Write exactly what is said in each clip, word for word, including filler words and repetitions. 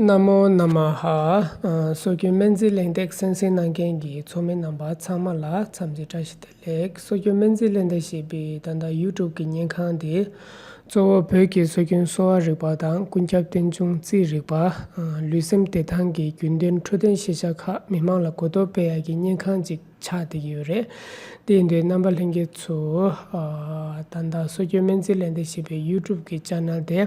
ན་མོ་ན་མ་ཧ། ཨ། སྲོལ་རྒྱུན་སྨན་རྩིས་གླེང་སྟེགས་གསན་གཟིགས་གནང་མཁན་གྱི་ཚོགས་མི་རྣམ་པ་ཚང་མ་ལ་འཚམས་འདྲི་བཀྲ་ཤིས་བདེ་ལེགས། སྲོལ་རྒྱུན་སྨན་རྩིས་གླེང་སྟེགས་ཞེས་པའི་ད་ལྟ་ཡུ་ཊུབ་ཀྱི་བརྙན་ཁང་དེ་གཙོ་བོ་བོད་ཀྱི་སྲོལ་རྒྱུན་གསོ་བ་རིག་པ་དང་ཀུན་ཁྱབ་རྟེན་འབྱུང་རྩིས་རིག་པ། ཨ། ལུས་སེམས་བདེ་ཐང་གི་རྒྱུན་ལྡན་འཕྲོད་བསྟེན་ཤེས་བྱ་ཁག་མི་མང་ལ་གོ་རྟོགས་སྤེལ་ཡག་གི་བརྙན་ཁང་ཅིག་ཆགས་བསྡད་ཀྱི་ཡོད་རེད། དེ་ཡིན་དུས་རྣམ་པ་ལྷན་རྒྱས་ཚོ། ཨ། ད་ལྟ་སྲོལ་རྒྱུན་སྨན་རྩིས་གླེང་སྟེགས་ཞེས་པའི་ཡུ་ཊུབ་ཀྱི་ཆེ་ནལ་དེ་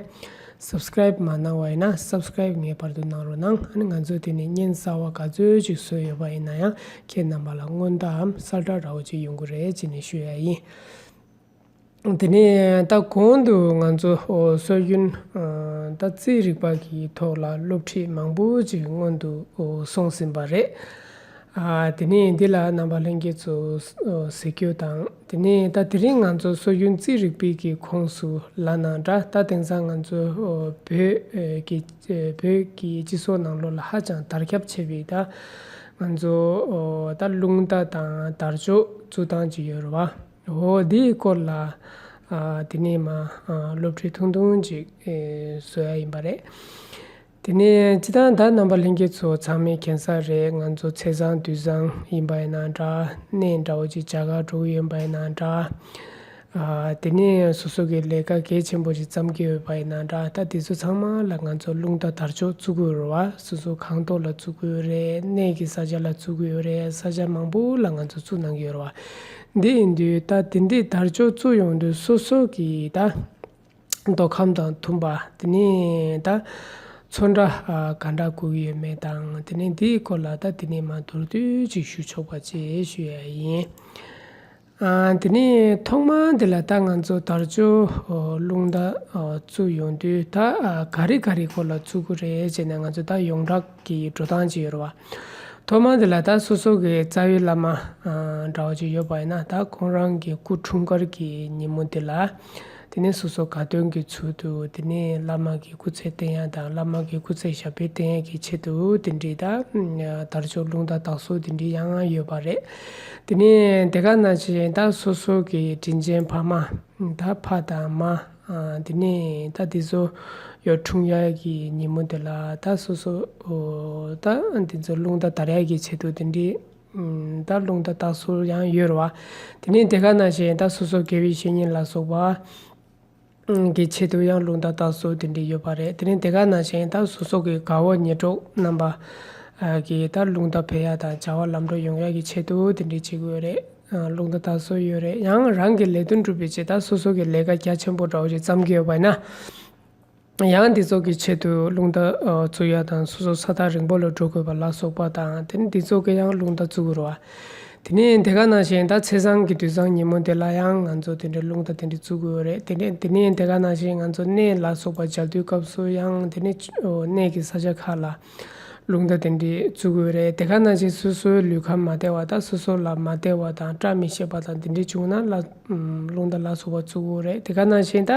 སབ་སི་ཀ་རེབ་མ་གནང་བ་ཡིན་ན་སབ་སི་ཀ་རེབ་ངེས་པར་དུ་གནང་རོགས་གནང་། ཨ་ནི་ང་ཚོས་དེ་ནས་བརྙན་གསར་བ་ག་ཚོད་ཅིག་བཟོས་ཡོད་པ་ཡིན་ན་ཡང་ཁྱེད་རྣམ་པ་ལ་སྔོན་བརྡའམ་གསལ་བསྒྲགས་འདྲ་བོ་ཅིག་ཡོང་གི་རེད་ཅེས་ནས་ཞུ་ཡ་ཡིན། དེ་ནས་ད་གོང་དུ་ང་ཚོ་སྲོལ་རྒྱུན་ད་རྩིས་རིག་པ་གི་ཐོག་ལ་སློབ་ཁྲིད་མང་པོ་ཅིག་སྔོན་དུ་སོང་ཟིན་པ་རེད། ཨ། དེ་ནས་འདི་ལ་རྣམ་པ་ལྷན་རྒྱས་ཚོ་གཟིགས་རྒྱུ་དང་། དེ་ནས་ད་དེ་རིང་ང་ཚོ་སྲོལ་རྒྱུན་རྩིས་རིག་པའི་གི་ཁོངས་སུ་ལབ་ན་འདྲ། ད་དེང་སང་ང་ཚོ་བོད་ཀྱི་བོད་ཀྱི་སྤྱི་ཚོགས་ནང་ལོགས་ལ་ཧ་ཅང་དར་ཁྱབ་ཆེ་བའི་ད་ང་ཚོ་ད་རླུང་རྟ་དང་དར་ལྕོག་བཙུགས་སྟངས་ཅིག་ཡོད་རེད་བ། འོ། འདིའི་སྐོར་ལ། ཨ། དེ་ནས་མ། ཨ། སློབ་ཁྲིད་ཐུང་ཐུང་ཅིག་ཨེ། བཟོ་ཡ་ཡིན་པ་རེད། དེ་ནས་སྤྱིར་བཏང་ད་རྣམ་པ་ལྷན་རྒྱས་ཚོ་ཚང་མས་མཁྱེན་གསལ་རེད། ང་ཚོ་ཚེས་བཟང་དུས་བཟང་ཡིན་པ་ཡིན་ན་འདྲ། གནས་འདྲ་བོ་ཅིག་རྒྱ་གར་འགྲོ་གི་ཡོད་པ་ཡིན་ན་འདྲ། ཨ། དེ་ནས་སོ་སོ་གི་ལས་ཀ་གལ་ཆེན་པོ་ཅིག་བརྩམས་ཀྱི་ཡོད་པ་ཡིན་ན་འདྲ། ད་དེ་ཚོ་ཚང་མ་ལ་ང་ཚོ་རླུང་རྟ་དར་ལྕོག་བཙུགས་དགོས་རེད་བ། སོ་སོ་ཁང་ཐོག་ལ་བཙུགས་དགོས་རེད། གནས་ཀྱི་ས་ཆ་ལ་བཙུགས་དགོས་རེད། ས་ཆ་མང་པོ་ལ་ང་ཚོ་བཙུགས་གནང་གི་ཡོད་རེད་བ། འདི་ཡིན་དུས་ད་དེ་འདྲའི་དར་ལྕོག་བཙུགས་ཡོང་དུས་སོ་སོ་གི་ད་མདོ་ཁམས་དང་མཐུན་པ། དེ་ནས་ད་ཚོན་ཁྲ་ག་འདྲ་དགོས་ཀྱི་ཡོད་མེད་དང་། དེ་ནས་འདིའི་སྐོར་ལ་ད་དེ་ནས་མ་མདོར་བསྡུས་ཅིག་ཞུ་ཆོག་པ་ཅིག་ཞུ་ཡ་ཡིན། ཨ། དེ་ནས་ཐོག་མ་འདི་ལ་ད་ང་ཚོ་དར་ལྕོག་རླུང་རྟ་བཙུགས་ཡོང་དུས་ད་ག་རེ་ག་རེ་སྐོར་ལ་བཙུགས་ཀྱི་རེད་ཅེ་ན། ང་ཚོ་ད་ཡོངས་གྲགས་ཀྱི་འགྲོ་སྟངས་ཅིག་ཡོད་རེད་བ། ཐོག་མ་འདི་ལ་ད་སོ་སོ་གི་རྩ་བའི་བླ་མ་འདྲ་བོ་ཅིག་ཡོད་པ་ཡིན་ན། ད་ཁོང་རང་གི་སྐུ་འཁྲུངས་སྐར་གྱི་ཉིན་མོ་འདི་ལ། དེ་ནས་སོ་སོ་དགའ་སྟོན་གྱི་ཚུལ་དུ། དེ་ནས་བླ་མ་གི་སྐུ་ཚེ་བརྟན་ཡ་དང་། བླ་མ་གི་སྐུ་ཚེ་ཞབས་པད་བརྟན་ཡ་གི་ཆེད་དུ་དེ་འདྲའི་ད་དར་ལྕོག་རླུང་རྟ་དར་སྲོལ་དེ་འདྲའི་ཡང་ཡོད་པ་རེད། དེ་ནས་དེ་ག་ནང་བཞིན་ད་སོ་སོ་གི་དྲིན་ཅན་ཕ་མ། ད་ཕ་དང་མ། ཨ། དེ་ནས་ད་དེ་ཚོ་ཡར་འཁྲུངས་ཡ་གི་ཉིན་མོ་དེ་ལ་ད་སོ་སོ། ཨོ། ད་དེ་ཚོ་རླུང་རྟ་དར་ཡ་གི་ཆེད་དུ་དེ་འདྲའི་ད་རླུང་རྟ་དར་སྲོལ་ཡང་ཡོད་རེད་བ། དེ་ནས་དེ་ག་ནང་བཞིན་ད་སོ་སོ་དགེ་བའི་བཤེས་གཉེན་ལ་སོགས་པ་གི་ཆེད་དུ་ཡང་རླུང་རྟ་དར་སྲོལ་དེ་འདྲ་ཡོད་པ་རེད། དེ་ནས་དེ་ག་ནང་བཞིན་ད་སོ་སོ་གི་དགའ་བོ་ཉེ་གྲོགས་རྣམ་པ་གི་ད་རླུང་རྟ་ཕེབས་ཡ་དང་བྱ་བ་ལམ་འགྲོ་ཡོང་ཡ་གི་ཆེད་དུ་དེ་འདྲ་བྱེད་དགོས་རེད། རླུང་རྟ་དར་སྲོལ་ཡོད་རེད། ཡང་རང་གི་ལས་དོན་སྒྲུབ་པའི་ཆེད། ད་སོ་སོ་གི་ལས་ཀ་རྒྱ་ཆེན་པོ་འདྲ་བོ་ཞིག་བརྩམས་ཀྱི་ཡོད་པ་ཡིན་ན། ཡང་འདི་ཚོ་གི་ཆེད་དུ་རླུང་རྟ་བཙུགས་ཡ་དང་། སོ་སོ་ས་ཐག་རིང་པོ་ལ་འགྲོ་དགོས་པ་ལ་སོགས་པ་དང་། དེ་ནས་འདི་ཚོ་གི་ཡང་རླུང་རྟ་བཙུགས་དགོས་རེད་བ། དེ་ནས་དེ་ག་ནང་བཞིན་ད་ཚེས་བཟང་གི་དུས་བཟང་ཉིན་མོ་དེ་ལ་ཡང་ང་ཚོ་དེ་འདྲའི་རླུང་རྟ་དེ་འདྲ་བཙུགས་དགོས་རེད། དེ་ནས་དེ་ནས་དེ་ག་ནང་བཞིན་ང་ཚོ་གནས་ལ་སོགས་པ་མཇལ་དུས་སྐབས་སུ་ཡང་དེ་ནས་གནས་ཀྱི་ས་ཆ་ཁག་ལ་རླུང་རྟ་དེ་འདྲའི་བཙུགས་དགོས་རེད། དེ་ག་ནང་བཞིན་སོ་སོའི་ལུས་ཁམས་མ་བདེ་བ་དང་། སོ་སོ་ལ་མ་བདེ་བ་དང་། བཀྲ་མི་ཤིས་པ་དང་དེ་འདྲའི་བྱུང་ན་ལ། ཨུམ། རླུང་རྟ་ལ་སོགས་པ་བཙུགས་དགོས་རེད། དེ་ག་ནང་བཞིན་ད་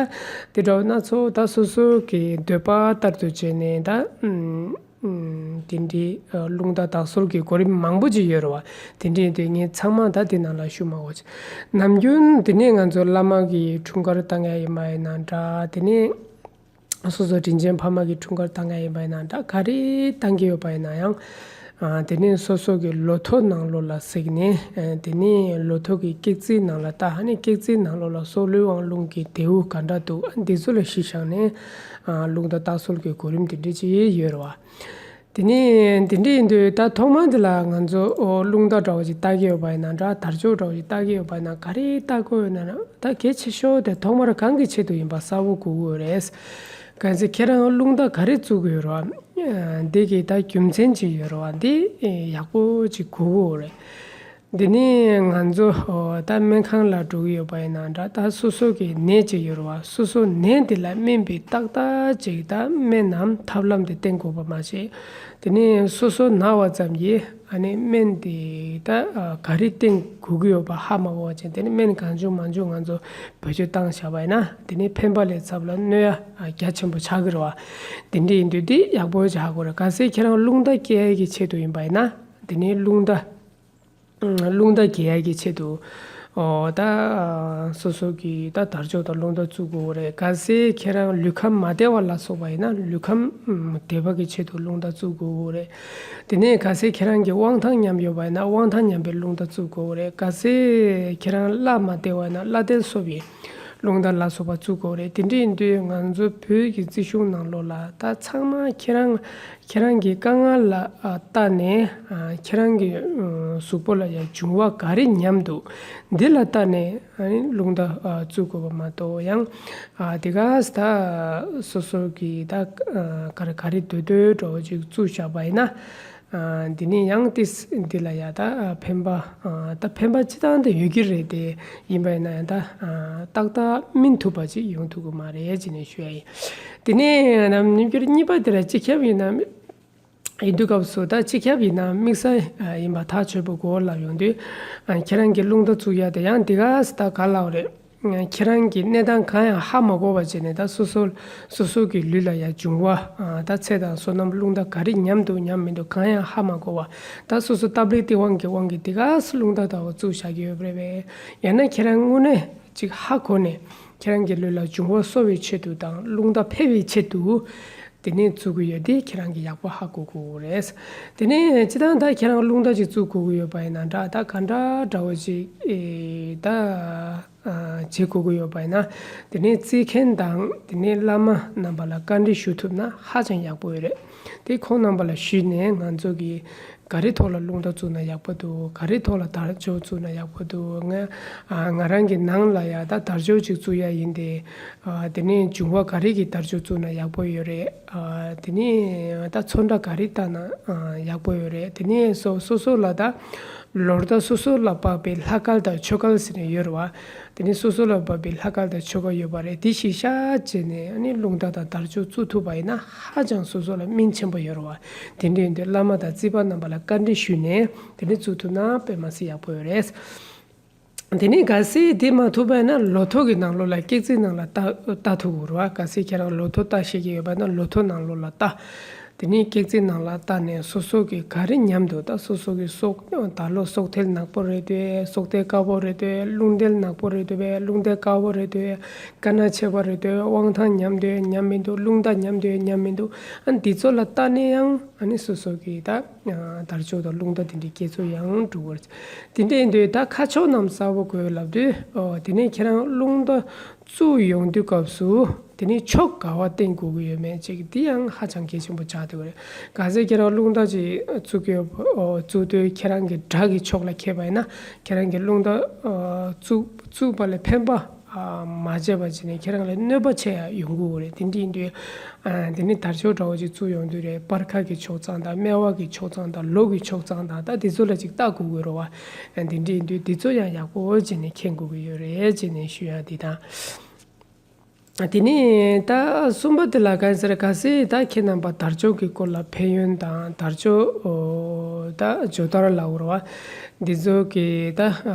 དེ་འདྲ་བོ་སྣ་ཚོགས་ད་སོ་སོ་གི་འདོད་པ་ལྟར་དུ་བྱས་ནས་ད། ཨུམ། ཨུམ། དེ་འདྲའི་རླུང་རྟ་དར་སྲོལ་གྱི་གོ་རིམ་མང་པོ་ཅིག་ཡོད་རེད་བ། དེ་འདྲའི་དུས་ངས་ཚང་མ་ད་དེ་ནང་ལ་ཞུ་མ་དགོས། ནམ་རྒྱུན་དེ་ནས་ང་ཚོ་བླ་མ་གི་འཁྲུངས་སྐར་བཏང་ཡ་ཡིན་པ་ཡིན་ན་འདྲ། དེ་ནས། སོ་སོ་དྲིན་ཅན་ཕ་མ་གི་འཁྲུངས་སྐར་བཏང་ཡ་ཡིན་པ་ཡིན་ན་འདྲ། ག་རེ་བཏང་གི་ཡོད་པ་ཡིན་ན་ཡང་། ཨ། དེ་ནས་སོ་སོ་གི་ལོ་ཐོ་ནང་ལོགས་ལ་གཟིགས་ནས། ཨ། དེ་ནས་ལོ་ཐོ་གི་སྐྱེས་ཚེས་ནང་ལ་ལྟ། ཨ་ནི་སྐྱེས་ཚེས་ནང་ལོགས་ལ་སྲོག་ལུས་དབང་ལུང་གི་དེའུ་ག་འདྲ་འདུག་ཨ། འདི་ཚོ་ལ་གཞི་བཞག་ནས། ཨ། རླུང་རྟ་དར་སྲོལ་གྱི་གོ་རིམ་དེ་འདྲ་ཅིག་ཡོད་རེད་བ། དེ་ནས་དེ་འདྲ་ཡིན་དུས་ད་ཐོག་མ་དེ་ལ་ང་ཚོ། ཨོ། རླུང་རྟ་འདྲ་བོ་ཅིག་ལྟ་གི་ཡོད་པ་ཡིན་ན་འདྲ། དར་ལྕོག་འདྲ་བོ་ཅིག་ལྟ་གི་ཡོད་པ་ཡིན་ན། ག་རེ་ལྟ་དགོས་ཡོད་ན་ན། ད་གལ་ཆེ་ཤོས་དེ་ཐོག་མར་གང་གི་ཆེད་དུ་ཡིན་པ་གསལ་པོ་གོ་དགོས་རེད། གལ་སྲིད་ཁྱེད་རང་རླུང་རྟ་ག་རེ་བཙུགས་ཀྱི་ཡོད་རེད་བ། འདི་གི་ད་རྒྱུ་མཚན་ཅིག་ཡོད་རེད་བ། འདི་ཡག་པོ་ཅིག་གོ་དགོས་རེད། འདི་ནི་ང་ཚོ། ཨོ། ད་སྨན་ཁང་ལ་འགྲོ་གི་ཡོད་པ་ཡིན་ན་འདྲ། ད་སོ་སོ་གི་ནད་ཅིག་ཡོད་རེད་བ། སོ་སོ་ནད་འདི་ལ་སྨན་པའི་ཏག་ཏག་ཅིག་ད་སྨན་ནམ་ཐབས་ལམ་དེ་བསྟེན་དགོས་པ་མ་ཟད། དེ་ནས་སོ་སོ་ན་བ་ཙམ་གྱིས། ཨ་ནི་སྨན་དེ་ད་ག་རེ་བསྟེན་དགོས་ཀྱི་ཡོད་པ་ཧ་མ་གོ་བ་བྱས། དེ་ནི་སྨན་གང་བྱུང་མང་བྱུང་ང་ཚོ་བེད་སྤྱོད་བཏང་བཞག་པ་ཡིན་ན། དེ་ནི་ཕན་པ་ལས་ཚབ་ལ་གནོད་ཡ་རྒྱ་ཆེན་པོ་ཆགས་ཀྱི་རེད་བ། དེ་འདྲ་ཡིན་དུས་དེ་ཡག་པོ་ཅིག་ཧ་གོ་རེད། གལ་སྲིད་ཁྱེད་རང་རླུང་རྟ་སྐྱེ་ཡ་གི་ཆེད་དུ་ཡིན་པ་ཡིན་ན། དེ་ནི་རླུང་རྟ། རླུང་རྟ་སྐྱེ་ཡ་གི་ཆེད་དུ། ཨོ་ད་སོ་སོ་གི་ད་དར་ལྕོག་དང་རླུང་རྟ་བཙུགས་དགོས་རེད། གལ་སྲིད་ཁྱེད་རང་ལུས་ཁམས་མ་བདེ་བ་ལ་སོགས་པ་ཡིན་ན་ལུས་ཁམས་ཨམ་བདེ་བ་གི་ཆེད་དུ་རླུང་རྟ་བཙུགས་དགོས་རེད། དེ་ནས་གལ་སྲིད་ཁྱེད་རང་གི་དབང་ཐང་ཉམས་ཡོད་པ་ཡིན་ན་དབང་ཐང་ཉམས་པའི་རླུང་རྟ་བཙུགས་དགོས་རེད། གལ་སྲིད་ཁྱེད་རང་བླ་མ་བདེ་བ་ཡིན་ན་བླ་བདེ་གསོ་བའི་རླུང་རྟ་ལ་སོགས་པ་བཙུགས་དགོས་རེད། དེ་འདྲ་ཡིན་དུས་ང་ཚོ་བོད་ཀྱི་རྩིས་གཞུང་ནང་ལོགས་ལ་ད་ཚང་མ་ཁྱེད་རང་ཁྱེད་རང་གི་དཀའ་ངལ་ལ་ཨ་བལྟས་ནས་ཨ་ཁྱེད་རང་གི་ཨ་གཟུགས་པོ་ལ་ཡང་འབྱུང་བ་ག་རེ་ཉམས་འདུག་འདི་ལ་བལྟས་ནས་ཨ་ནི་རླུང་རྟ་ཨ་བཙུགས་དགོས་པ་མ་གཏོགས། ཡང་ཨ་དེ་ག་ས་ད་སོ་སོ་གི་ད་ཨ་ག་རེ་ག་རེ་འདོད་འདོད་འདྲ་བོ་ཅིག་བཙུགས་བཞག་པ་ཡིན་ན། ཨ་འདི་ནི་ཡང་ཏིས་འདི་ལ་ཡ་ད་ཨ་ཕན་པ་ཨ་ད་ཕན་པ་ཅི་ཐང་དུ་ཡོད་ཀྱི་རེད་དེ། ཡིན་པ་ཡིན་ན་ཡང་ད་ཨ་ཏག་ཏག་སྨིན་ཐུབ་པ་ཅིག་ཡོང་ཐུབ་ཀྱི་མ་རེད་ཅེས་ནས་ཞུ་ཡ་ཡིན། དེ་ནས་ནམ་ཉིན་གྱི་གཉིས་པ་དེ་ལ་སྤྱི་ཁྱབ་ཡིན་ན། ཡིན་དུས་སྐབས་སུ་ད་སྤྱི་ཁྱབ་ཡིན་ན་དམིགས་བསལ་ཡིན་པ་ཐག་ཆོད་པོ་གོ་ལབ་ཡོང་དུས། ཨ་ཁྱེད་རང་གི་རླུང་རྟ་བཙུགས་ཡ་དེ་ཡང་འདི་ག་ས་ད་ག་ལབ་རེད། ཁྱེད་རང་གི་གནས་སྟངས་གང་ཡང་ཧ་མ་གོ་བ་བྱས་ནས་ད་སོ་སོ་སོ་སོ་གི་ལུས་ལ་ཡང་འབྱུང་བ་ཨ་ད་ཚེ་དང་བསོད་ནམས་རླུང་རྟ་ག་རེ་ཉམས་འདུག་ཉམས་མི་འདུག་གང་ཡང་ཧ་མ་གོ་བ། ད་སོ་སོ་སྟབས་ལེགས་སྟེས་དབང་གི་དབང་གིས་འདི་ག་ས་རླུང་རྟ་ལྟ་བུ་བཙུགས་བཞག་གི་ཡོད་རེད་པས། ཡང་ན་ཁྱེད་རང་དངོས་གནས་ཅིག་ཧ་གོ་ནས་ཁྱེད་རང་གི་ལུས་ལ་འབྱུང་བ་གསོ་བའི་ཆེད་དུ་དང་རླུང་རྟ་འཕེལ་བའི་ཆེད་དུ། དེ་ནས་བཙུགས་ཀྱི་ཡོད་དེ་ཁྱེད་རང་གིས་ཡག་པོ་ཧ་གོ་དགོས་རེད། དེ་ནས་སྤྱིར་བཏང་ད་ཁྱེད་རང་རླུང་རྟ་ཅིག་བཙུགས་དགོས་ཀྱི་ཡོད་པ་ཡིན་ན་འདྲ་ད་ག་འདྲ་འདྲ་བོ་ཅིག་ཨེ་ད་ཨ་བྱེད་དགོས་ཀྱི་ཡོད་པ་ཡིན་ན། དེ་ནས་རྩིས་མཁན་དང་དེ་ནས་བླ་མ་རྣམ་པ་ལ་བཀའ་འདྲི་ཞུ་ཐུབ་ན་ཧ་ཅང་ཡག་པོ་ཡོད་རེད། དེ་ཁོང་རྣམ་པ་ལ་ཞུས་ནས་ང་ཚོ་གི་ག་རེ་ཐོག་ལ་རླུང་རྟ་བཙུགས་ན་ཡག་པོ་འདུག་ག་རེ་ཐོག་ལ་དར་ལྕོག་བཙུགས་ན་ཡག་པོ་འདུག་ང་ཨ་ང་རང་གི་ནང་ལ་ཡ་ད་དར་ལྕོག་ཅིག་བཙུགས་ཡ་ཡིན་ཏེ། ཨ་དེ་ནས་འབྱུང་བ་ག་རེ་གི་དར་ལྕོག་བཙུགས་ན་ཡག་པོ་ཡོད་རེད། ཨ་དེ་ནས་ད་ཚོན་ཁྲ་ག་རེ་བཏགས་ན་ཨ་ཡག་པོ་ཡོད་རེད། དེ་ནས་སོ་སོ་སོ་ལ་ད་ལོ་རྟགས་སོ་སོ་ལ་དཔག་པའི་ལྷ་སྐལ་དང་ཆོས་སྐལ་ཟེར་ནས་ཡོད་རེད་བ། དེ་ནས་སོ་སོ་ལ་བབས་པའི་ལྷ་སྐལ་དང་ཆོས་སྐལ་ཡོད་པ་རེད། དེ་གཞིར་བཞག་བྱས་ནས་ཨ་ནི་རླུང་རྟ་དང་དར་ལྕོག་བཙུགས་ཐུབ་པ་ཡིན་ན་ཧ་ཅང་སོ་སོ་ལ་སྨིན་ཆེན་པོ་ཡོད་རེད་བ། དེ་འདྲ་ཡིན་དུས་བླ་མ་དང་རྩིས་པ་རྣམ་པ་ལ་བཀའ་འདྲི་ཞུས་ནས་དེ་འདྲ་བཙུགས་ཐུབ་ན་དཔེ་མ་སྲིད་ཡག་པོ་ཡོད་རེད། དེ་ནས་གལ་སྲིད་དེ་མ་ཐུབ་པ་ཡིན་ན་ལོ་ཐོ་གི་ནང་ལོགས་ལ་སྐེག་རྩིས་ནང་ལ་ལྟ་ལྟ་ཐུབ་ཀྱི་རེད་བ། གལ་སྲིད་ཁྱེད་རང་ལོ་ཐོ་ལྟ་ཤེས་ཀྱི་ཡོད་པ་ན་ལོ་ཐོ་ནང་ལོགས་ལ་ལྟ། དེ་ནས་སྐེག་རྩིས་ནང་ལ་ལྟ་ནས་སོ་སོ་གི་ག་རེ་ཉམས་འདུག་ད་སོ་སོ་གི་སྲོག་ད་ལོ་སྲོག་ཐལ་ནག་པོ་རེད་དེ། སྲོག་ཐལ་དཀར་པོ་རེད་དེ། རླུང་ཐལ་ནག་པོ་རེད་དེ། རླུང་ཐལ་དཀར་པོ་རེད་དེ། དཀར་ནག་ཕྱེད་པ་རེད་དེ། དབང་ཐང་ཉམས་དེ་ཉམས་མི་འདུག་རླུང་རྟ་ཉམས་དེ་ཉམས་མི་འདུག་ཨ་འདི་ཚོ་ལ་ལྟ་ནས་ཡང་ཨ་ནི་སོ་སོ་གི་ད་དར་ལྕོག་དང་རླུང་རྟ་དེ་འདྲའི་སྐྱེ་ཚུལ་ཡང་འགྲོ་གི་རེད། དེ་འདྲ་ཡིན་དུས་ད་ཁ་ཕྱོགས་རྣམས་གསལ་པོ་དགོས་ལབ་དུས། ཨོ་དེ་ནས་ཁྱེད་རང་རླུང་རྟ་བཙུགས་ཡོང་དུས་སྐབས་སུ་དེ་ནས་ཕྱོགས་ག་བ་བསྟན་དགོས་ཀྱི་ཡོད་མེད་ཅིག་དེ་ཡང་ཧ་ཅང་གལ་ཆེན་པོ་ཆགས་བསྡད་ཡོད་རེད། གལ་སྲིད་ཁྱེད་རང་རླུང་རྟ་ཅིག་བཙུགས་ཡོད། ཨོ་བཙུགས་དུས་ཁྱེད་རང་གི་དགྲ་གི་ཕྱོགས་ལ་འཁེལ་བ་ཡིན་ན་ཁྱེད་རང་གི་རླུང་རྟ་ཨོ་བཙུགས་བཙུགས་པ་ལས་ཕན་པ་ཨ་མ་བྱས་པ་བྱས་ནས་ཁྱེད་རང་ལ་གནོད་པ་ཆེ་ཡ་ཡོང་གི་ཡོད་རེད། དེ་འདྲ་ཡིན་དུས་ཨ་དེ་ནས་དར་ལྕོག་འདྲ་བོ་ཅིག་བཙུགས་ཡོང་དུས་རེད། སྤར་ཁ་གི་ཕྱོགས་ཙམ་དང་སྨེ་བ་གི་ཕྱོགས་ཙམ་དང་ལོ་གི་ཕྱོགས་ཙམ་དང་ད་དེ་ཚོ་ལ་ཅིག་ལྟ་དགོས་ཀྱི་རེད་བ། ཨ་དེ་འདྲ་ཡིན་དུས་དེ་ཚོ་ཡང་ཡག་པོ་བྱས་ནས་མཁྱེན་དགོས་ཀྱི་ཡོད་རེད་ཅེས་ནས་ཞུ་ཡ་འདི་དང་། དེ་ནས་ད་གསུམ་པ་དེ་ལ་གང་ཟེར་ག་སྲིད་ད་ཁྱེད་རྣམ་པ་དར་ལྕོག་གི་སྐོར་ལ་ཕན་ཡོན་དང་དར་ལྕོག་ཨོ་ད་ཇོ་དར་ལབ་དགོས་རེད་བ། འདི་ཚོ་གི་ད་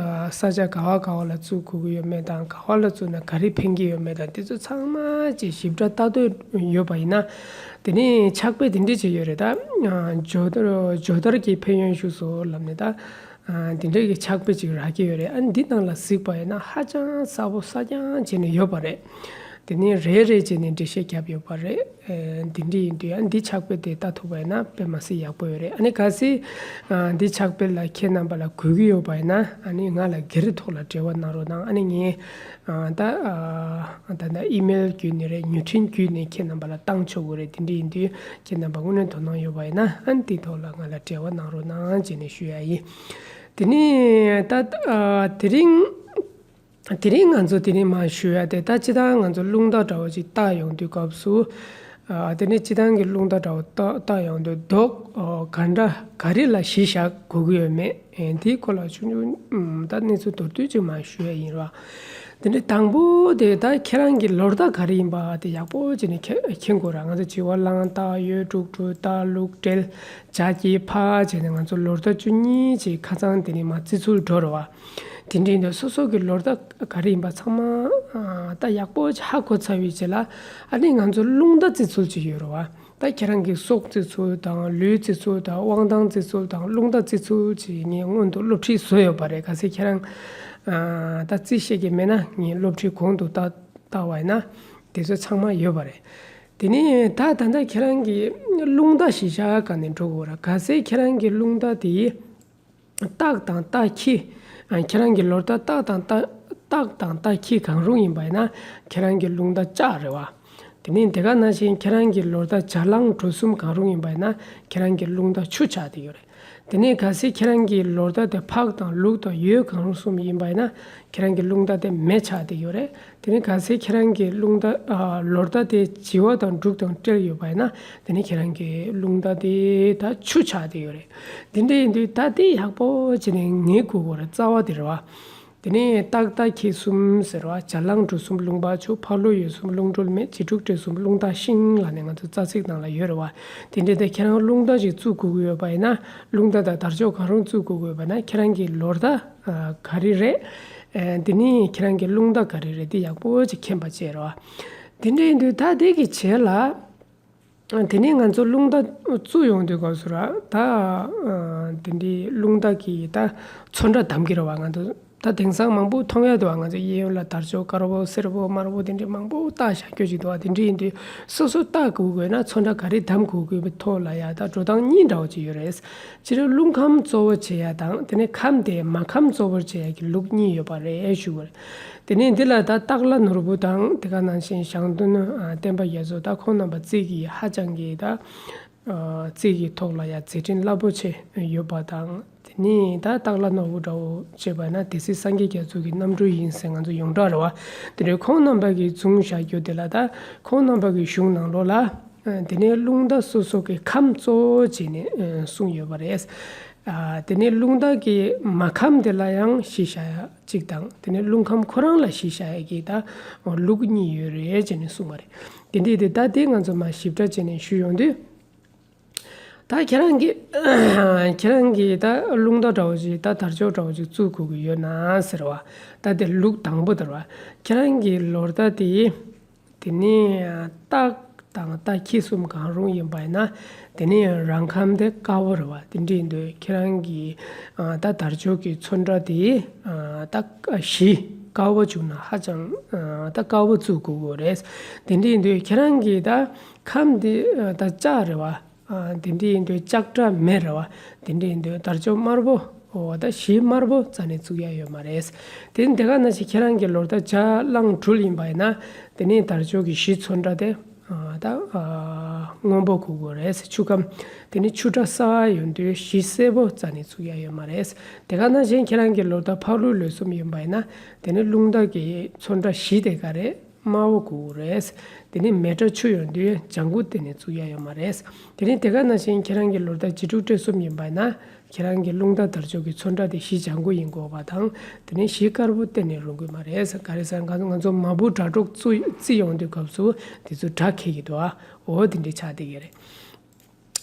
ས་ཆ་ག་བ་ག་བ་ལ་བཙུགས་དགོས་ཀྱི་ཡོད་མེད་དང་ག་བ་ལ་བཙུགས་ན་ག་རེ་ཕན་གྱི་ཡོད་མེད་དང་དེ་ཚོ་ཚང་མ་ཅིག་ཞིབ་ཕྲ་ལྟ་འདོད་ཡོད་པ་ཡིན་ན། དེ་ནས་ཕྱག་དཔེ་དེ་འདྲ་ཅིག་ཡོད་རེད་ད། ཇོ་དར་ཇོ་དར་གྱི་ཕན་ཡོན་ཞུ་སོ་ལབ་ནས་ད། ཨ་འདི་འདྲ་གི་ཕྱག་དཔེ་ཅིག་རག་གི་ཡོད་རེད། ཨ་འདི་ནང་ལ་གཟིགས་པ་ཡིན་ན་ཧ་ཅང་གསལ་པོ་གསལ་རྐྱང་བྱས་ནས་ཡོད་པ་རེད། དེ་ནས་རེ་རེ་བྱས་ནས་འགྲེལ་བཤད་བརྒྱབ་ཡོད་པ་རེད། ཨེ་འདི་འདྲ་ཡིན་དུས་ཨ་འདི་ཕྱག་དཔེ་དེ་ལྟ་ཐུབ་པ་ཡིན་ན་དཔེ་མ་སྲིད་ཡག་པོ་ཡོད་རེད། ཨ་ནི་གལ་སྲིད་ཨ་འདི་ཕྱག་དཔེ་ལ་ཁྱེད་རྣམ་པ་ལ་དགོས་ཀྱི་ཡོད་པ་ཡིན་ན་ཨ་ནི་ང་ལ་སྒེར་ཐོག་ལ་འབྲེལ་བ་གནང་རོགས་གནང་། ཨ་ནི་ངས་ཨ་ད་ཨ་ད་ད་ཨི་མེལ་བརྒྱུད་ནས་རེད། མྱུར་འཕྲིན་བརྒྱུད་ནས་ཁྱེད་རྣམ་པ་ལ་བཏང་ཆོག་གི་རེད། དེ་འདྲ་ཡིན་དུས་ཁྱེད་རྣམ་པ་དངོས་གནས་དོ་སྣང་ཡོད་པ་ཡིན་ན་ཨ་ནི་དེའི་ཐོག་ལ་ང་ལ་འབྲེལ་བ་གནང་རོགས་གནང་བྱས་ནས་ཞུ་ཡ་ཡིན། དེ་ནས་ད་ཨ་དེ་རིང་དེ་རིང་ང་ཚོ་དེ་རིང་མར་ཞུ་ཡ་དེ་ད་སྤྱིར་བཏང་ང་ཚོ་རླུང་རྟ་འདྲ་བོ་ཅིག་བཏགས་ཡོང་དུས་སྐབས་སུ། ཨ་དེ་ནས་སྤྱིར་བཏང་གི་རླུང་རྟ་འདྲ་བོ་བཏགས་བཏགས་ཡོང་དུས་རྡོག་ཨ་ག་འདྲ་ག་རེ་ལ་གཞི་བཞག་དགོས་ཀྱི་ཡོད་མེད། ཨེ་དེའི་སྐོར་ལ་ཆུང་ཆུང་ཨམ་ད་གནས་ཚུལ་མདོར་བསྡུས་ཅིག་མར་ཞུ་ཡ་ཡིན་ར། དེ་ནས་དང་པོ་དེ་ད་ཁྱེད་རང་གི་ལོ་རྟགས་ག་རེ་ཡིན་པ་དེ་ཡག་པོ་བྱས་ནས་མཁྱེན་མཁྱེན་དགོས་ར། ང་ཚོ་བྱི་བ་གླང་སྟག་ཡོས་དྲུག་དྲུག་སྟག་ལུག་སྤྲེལ་བྱ་ཁྱི་ཕག་བྱས་ནས་ང་ཚོ་ལོ་རྟགས་བཅུ་གཉིས་ཅིག་ཁ་ཚང་དེ་ནས་མར་བརྩི་ཚུལ་འགྲོ་ར་བ། དེ་འདྲ་ཡིན་དུས་སོ་སོ་གི་ལོ་རྟགས་ག་རེ་ཡིན་པ་ཚང་མ་ཨ་ད་ཡག་པོ་ཧ་གོ་ཚར་བའི་རྗེས་ལ་ཨ་ནི་ང་ཚོ་རླུང་རྟ་བརྩི་ཚུལ་ཅིག་ཡོད་རེད་བ། ད་ཁྱེད་རང་གི་སྲོག་བརྩི་ཚུལ་དང་ལུས་བརྩི་ཚུལ་དང་དབང་ཐང་བརྩི་ཚུལ་དང་རླུང་རྟ་བརྩི་ཚུལ་ཅིག་ངས་སྔོན་དུ་སློབ་ཁྲིད་བཟོས་ཡོད་པ་རེད། གལ་སྲིད་ཁྱེད་རང་ ད་རྩིས་བཤད་ཀྱི་མེད་ན་ངས་སློབ་ཁྲིད་གོང་དུ་བལྟ་བལྟ་བ་ཡིན་ན་དེ་ཚོ་ཚང་མ་ཡོད་པ་རེད། དེ་ནས་ད་ད་ལྟ་ཁྱེད་རང་གིས་རླུང་རྟ་གཞི་བཞག་ག་ནས་འགྲོ་དགོས་ར། གལ་སྲིད་ཁྱེད་རང་གི་རླུང་རྟ་དེ་སྟག་དང་རྟ་ཁྱི། ཨ། ཁྱེད་རང་གི་ལོ་རྟ་སྟག་དང་རྟ་སྟག་དང་རྟ་ཁྱི་གང་རུང་ཡིན་པ་ཡིན་ན་ཁྱེད་རང་གི་རླུང་རྟ་ལྕགས་རེད་བ། དེ་ནས་དེ་ག་ནང་བཞིན་ཁྱེད་རང་གི་ལོ་རྟ་བྱ་གླང་གྲུ་གསུམ་གང་རུང་ཡིན་པ་ཡིན་ན་ཁྱེད་རང་གི་རླུང་རྟ་ཆུ་ཆགས་བསྡད་ཡོད་རེད། དེ་ནས་གལ་སྲིད་ཁྱེད་རང་གི་ལོ་རྟ་དེ་ཕག་དང་ལུག་དང་ཡོས་གང་རུང་གསུམ་ཡིན་པ་ཡིན་ན་ཁྱེད་རང་གི་རླུང་རྟ་དེ་མེ་ཆགས་བསྡད་ཡོད་རེད། དེ་ནས་གལ་སྲིད་ཁྱེད་རང་གི་རླུང་རྟ་ཨ། ལོ་རྟ་དེ་བྱི་བ་དང་འབྲུག་དང་སྤྲེལ་ཡོད་པ་ཡིན་ན་དེ་ནས་ཁྱེད་རང་གི་རླུང་རྟ་དེ་ད་ཆུ་ཆགས་བསྡད་ཡོད་རེད། དེ་འདྲ་ཡིན་དུས་ད་དེ་ཡག་པོ་བྱས་ནས་ངེས་དགོས་ཀྱི་རེད། རྩ་བ་དེ་རེད་བ། དེ་ནས་སྟག་རྟ་ཁྱི་གསུམ་ཟེར་བ། བྱ་གླང་གྲུ་གསུམ་རླུང་བ་ཆུ། ཕག་ལུག་ཡོས་གསུམ་རླུང་སྒྲོལ་མེ། བྱི་ཕྲུག་སྤྲེལ་གསུམ་རླུང་རྟ་ཤིང་ལབ་ནས་ང་ཚོ་རྩ་ཚིག་ནང་ལ་ཡོད་རེད་བ། དེ་འདྲ་དེ་ཁྱེད་རང་རླུང་རྟ་ཞིག་བཙུགས་དགོས་ཀྱི་ཡོད་པ་ཡིན་ན་རླུང་རྟ་དང་དར་ལྕོག་གང་རུང་བཙུགས་དགོས་ཀྱི་ཡོད་པ་ན་ཁྱེད་རང་གི་ལོ་རྟ་ག་རེ་རེད། དེ་ནས་ཁྱེད་རང་གི་རླུང་རྟ་ག་རེ་རེད། དེ་ཡག་པོ་ཅིག་མཁྱེན་པ་བྱས་རེད་བ། དེ་འདྲ་ཡིན་དུས་ད་དེ་གི་རྗེས་ལ། དེ་ནས་ང་ཚོ་རླུང་རྟ་བཙུགས་ཡོང་དུས་སྐབས་སུ་ར་ད་དེ་འདྲའི་རླུང་རྟ་གི་ད་ཚོན་ཁྲ་གདམ་གྱི་རེད་བ། ང་ཚོ་ད་དེང་སང་མང་པོ་མཐོང་ཡ་འདུག་བ། ང་ཚོ་གཡས་གཡོན་ལ་དར་ལྕོག་དཀར་པོ་སེར་པོ་དམར་པོ་དེ་འདྲའི་མང་པོ་བཏགས་བཞག་རྒྱུ་ཅིག་འདུག་བ། དེ་འདྲ་ཡིན་དུས་སོ་སོ་བཏགས་དགོས་དགོས་ན་ཚོན་ཁྲ་ག་རེ་གདམ་དགོས་དགོས་པའི་ཐོག་ལ་ཡ་ད་འགྲོ་སྟངས་གཉིས་འདྲ་བོ་ཅིག་ཡོད་རེད། སྤྱིར་རླུང་ཁམས་གཙོ་བོ་བྱེད་ཡ་དང་དེ་ནས་ཁམས་དེ་མ་ཁམས་གཙོ་བོར་བྱེད་ཡ་གི་ལུགས་གཉིས་ཡོད་པ་རེད་ཞུ་དགོས་རེད། དེ་ནས་འདི་ལ་ད་སྟག་ལྷ་ནོར་བུ་དང་དེ་ག་ནང་བཞིན་ཞང་སྟོན་བསྟན་པ་རྒྱ་མཚོ། ད་ཁོང་རྣམ་པ་རྩིས་ཀྱི་ཧ་ཅང་གི་ད་རྩིས་ཀྱི་ཐོག་ལ་ཡ་མཛད་འཕྲིན་རླབས་པོ་ཆེ་ཡོད་པ་དང་། དེ་ནས་ད་སྟག་ལྷ་ནོར་བུ་འདྲ་བོ་བྱས་པ་ན་སྡེ་སྲིད་སངས་རྒྱས་རྒྱ་མཚོ་གི་རྣམ་སྤྲུལ་ཡིན་ཟེར་ང་ཚོ་ཡོངས་གྲགས་རེད་བ། དེ་འདྲའི་ཁོང་རྣམ་པ་གིས་བཟུང་བཞག་རྒྱུ་དེ་ལ་ད་ཁོང་རྣམ་པ་གི་གཞུང་ནང་ལོགས་ལ། དེ་ནས་རླུང་རྟ་སོ་སོ་གི་ཁམས་གཙོ་བོ་བྱས་ནས་གསུངས་ཡོད་པ་རེད། དེ་ནས་རླུང་རྟ་གི་མ་ཁམས་དེ་ལ་ཡང་གཞི་བཞག་ཡ་གཅིག་དང་དེ་ནས་རླུང་ཁམས་ཁོ་རང་ལ་གཞི་བཞག་ཡ་གི་ད་ལུགས་གཉིས་ཡོད་རེད་ཅེས་ནས་གསུངས་པ་རེད། དེ་འདྲ་དེ་ད་དེ་ང་ཚོ་མ་ཞིབ་ཕྲ་བྱས་ནས་ཞུས་ཡོང་དུས། ད་ཁྱེད་རང་གི་ཁྱེད་རང་གི་ད་རླུང་རྟ་འདྲ་བོ་ཞིག་ད་དར་ལྕོག་འདྲ་བོ་ཞིག་བཙུགས་དགོས་ཀྱི་ཡོད་ན་ཟེར་བ། ད་དེ་ལུགས་དང་པོ་དེ་རེད་བ། ཁྱེད་རང་གི་ལོ་རྟ་དེ། དེ་ནས་སྟག་དང་རྟ་ཁྱི་གསུམ་གང་རུང་ཡིན་པ་ཡིན་ན། དེ་ནས་རང་ཁམས་དེ་དཀར་པོ་རེད་བ། དེ་འདྲ་ཡིན་དུས་ཁྱེད་རང་གི་ད་དར་ལྕོག་གི་ཚོན་ཁྲ་དེ་ད་གཞི་དཀར་པོ་བྱུང་ན་ཧ་ཅང་ད་དཀར་པོ་བཙུགས་དགོས་ཀྱི་རེད། དེ་འདྲ་ཡིན་དུས་ཁྱེད་རང་གི་ད་ཁམས་དེ་ད་ལྕགས་རེད་བ། དེ་འདྲ་ཡིན་དུས་ལྕགས་སྒྲ་མེ་རེད་བ། དེ་འདྲ་ཡིན་དུས་དར་ལྕོག་དམར་པོ། འོ་ད་གཞི་དམར་པོ་རྩ་ནས་བཙུགས་ཡ་ཡོད་མ་རེད། དེ་ནི་དེ་ག་ནང་བཞིན་ཁྱེད་རང་གི་ལོ་རྟ་བྱ་གླང་སྦྲུལ་ཡིན་པ་ཡིན་ན། དེ་ནི་དར་ལྕོག་གི་གཞི་ཚོན་ཁྲ་དེ་ད་སྔོན་པོ་དགོས་དགོས་རེད། ཆུ་ཁམས། དེ་ནི་ཆུ་ཁྲ་གསར་པ་ཡོང་དུས་གཞི་སེར་པོ་རྩ་ནས་བཙུགས་ཡ་ཡོད་མ་རེད། དེ་ག་ནང་བཞིན་ཁྱེད་རང་གི་ལོ་རྟ་ཕག་ལུག་ལོ་གསུམ་ཡིན་པ་ཡིན་ན། དེ་ནི་རླུང་རྟ་གི་ཚོན་ཁྲ་གཞི་དེ་ག་རེད། དམར་པོ་དགོས་རེད། དེ་ནས་མེ་སྒྲ་ཆུ་ཡོང་དུས་ལྗང་གུ་དེ་ནས་བཙུགས་ཡ་ཡོད་མ་རེད། དེ་ནས་དེ་ག་ནང་བཞིན་ཁྱེད་རང་གི་ལོ་རྟ་བྱི་ཕྲུག་སྤྲེལ་གསུམ་ཡིན་པ་ན། ཁྱེད་རང་གི་རླུང་རྟ་དར་ལྕོག་གི་ཚོན་ཁྲ་དེ་གཞི་ལྗང་གུ་ཡིན་དགོས་པ་དང་། དེ་ནས་གཞི་དཀར་པོ་གཏན་ནས་རུང་གི་མ་རེད། ག་རེ་ཟེར་ང་ཚོ་ང་ཚོ་མ་བུ་དགྲ་གྲོགས་བཙུགས་རྩིས་ཡོང་དུས་སྐབས་སུ་དེ་ཚོ་དགྲ་འཁེལ་གྱི་འདུག་ཨ། འོ་དེ་འདྲ་ཆགས་བསྡད་ཀྱི་